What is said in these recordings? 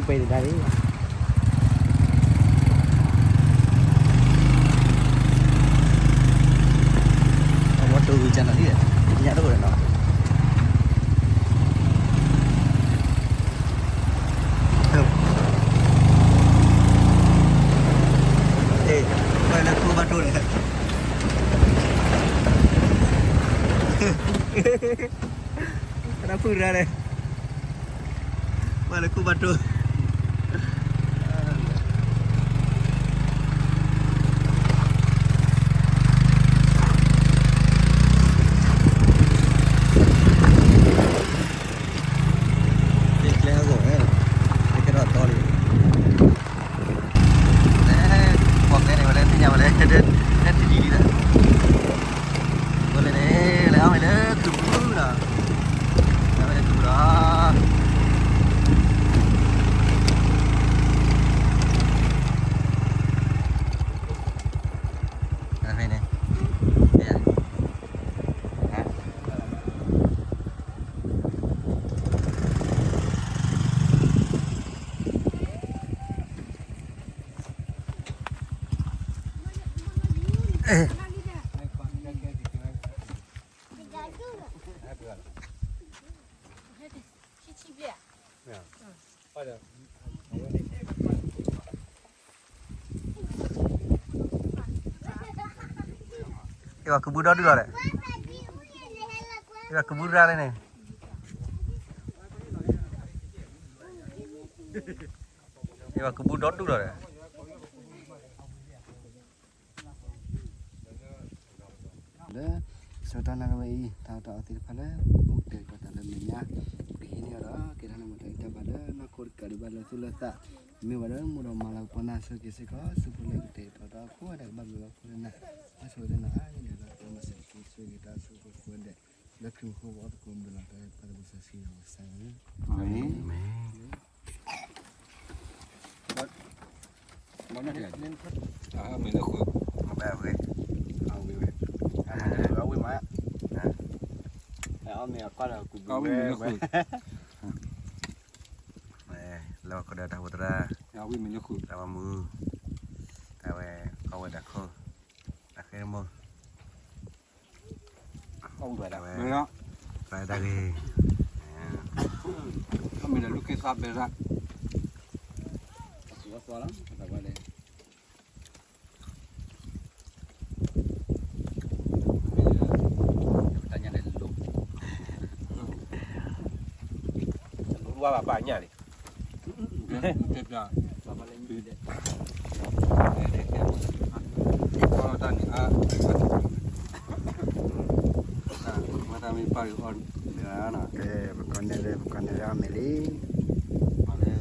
ပှဲၤဒၣ်လံ, အဝဲတိၢ်ဂုၤကၢ်နီၤလံ, ညၣ်တအိၣ်ဒီးနီၤ, ပှဲၤလၢခိဘၣ်တိၢ်န့ၣ် တၢ်ဖုၣ်ရၣ်န့ၣ်, ပှဲၤလၢခိဘၣ်တိၢ်, ကျဲဟဲဂီၤ, ကဲထီၣ်တီလံ, လဲၤ, ပှၤကျဲန့ၣ် ဝဲလဲၤသ့ၣ်ညါဝဲလဲၣ်, ဟဲတယံၤလံဒီး, ဝဲလဲၤန့ၣ် လဲၤအီၣ်မ့ၤလၢခုးပူၤလီၤ, လဲၤအီၣ်မ့ၤလၢခုးပူၤလီၤ. ဖဲန့ၣ်, အ့ၣ် ပှၤခုးပူၤဒီဒူၣ်လီၤဒီး, အ့ၣ် ပှၤခုးပူၤရၣ်လံန့ၣ်, အ့ၣ် ပှၤခုးပူၤဒီဒူၣ်လီၤဒီး လၢ ဆၢကတီၢ်နၣ်ရံၣ်ဝဲအံၤ တၢ်အီၣ်တၢ်အီသ့ၣ်တဖၣ်လၢ အိၣ်ကတဲာ်ကတီၤတၢ်လၢမဲာ်ညါ ပကဟံးန့ၢ်အီၤဒီး က့ၤထီၣ်န့ၣ်မ့ၢ်တၢ်အံၤတၢ်ဘၣ်လၢနီၢ်ခိတကးဒံးဘၣ်လၢသူၣ်လၢသး, မ့ၢ်ဝဲလၢမိၢ်ဒီးမါလၢကပီၤနၢ်ဆိက့ၤစ့ၢ်ကီး ဆူဖိလၢကတဲာ်ကတီၤတၢ်အဃိ ဝဲဒၣ်ကဘၣ်ဘျုးဘၣ်ဖှိၣ်လၢနၤ, ဘၣ်ဆိၣ်ဂ့ၤလၢနၤ အါန့ၣ်ဒီး ပမၤစၢၤက့ၤဆိၣ်ဂ့ၤတၢ်ဆိၣ်ဂ့ၤဃိဒဲး လၢခရံာ်ဖိအသကိးမုၢ်လီၤ တၢ်ပၢ်တဘိစီဆှံဒီးဝဲစၢ်ဧၢ, အၤမ့ၣ်. မ့ၢ်လၢဃုာ်, အဝဲ, အဝဲမး, အဝဲမ့ၢ်လၢဃုာ်, လၢခိၣ်ဒီးတၢ်ဟူးသရၣ်, အဝဲမ့ၢ်လၢဃုာ်, တၢ်ဝဲမူ, တၢ်ဝဲ, ကီၢ်ဝဲဒၣ်ခိၣ်, တၢ်ဃဲမူ အဝဲ, တၢ်ဂ့ၤ, အမ့ၢ်ဒီးလူၤက့ၤသးဘဲရၣ်, အသူအသွါလီၤ, တၢ်ဝဲလဲၣ်, တၢ်ညၣ်န့ၣ်လိၤ, လိၤဝါဘၣ်ဘၣ်ညၣ်န့ၣ်, တၢ်န့ၣ်အါ, မၤတၢ်မ့ၢ်ပၢ်အီၣ်, ကဲ, ပကီၢ်န့ၣ်လၢ ပကီၢ်န့ၣ်လၢအမ့ၢ်လံ,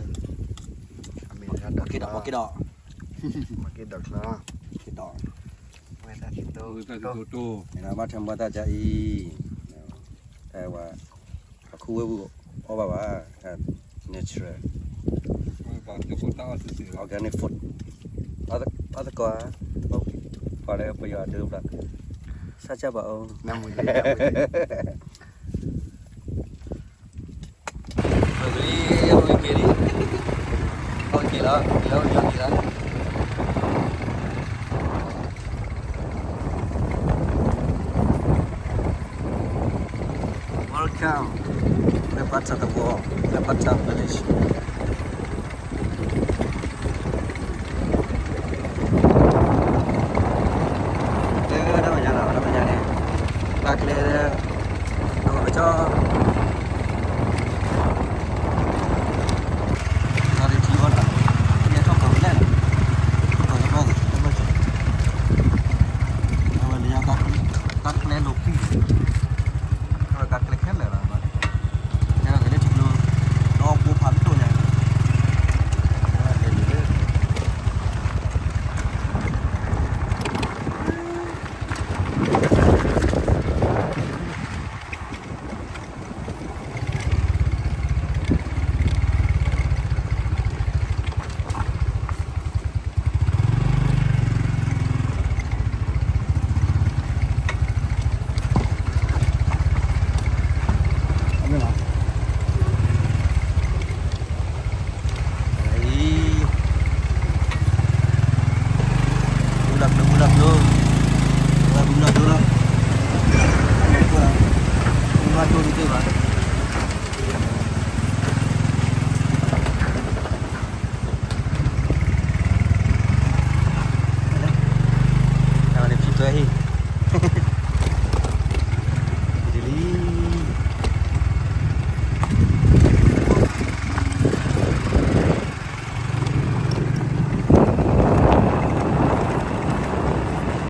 အမ့ၢ်လၢဒီး, မၤက့ၤဒီးချီ, ဝဲတၢ်သတိ, ဘၣ်ထံၣ်ဘၣ်တၢ်ကအံၤ, တၢ်ဝဲ, ပှၤခူဝဲပူၤအီၣ်ဘၣ်ဘၣ်, natural, organic food, အီသကိးဧါ, ပှၤလၢပယီၤအဒၢဘၣ်, ဆါကၢ်ဘၣ်အီၤ, ပကလံ, အဝဲက့ၤလံ, အဝဲက့ၤလီၤ, လၢအဝဲက့ၤလီၤ. Welcome, Lepata the wall, Lepata village. လၢတၢ်မဲာ်ညါလီၤ, တၢ်မဲာ်ညါန့ၣ်, ဘၣ်ကျဲလၢ, အဝဲကၠီ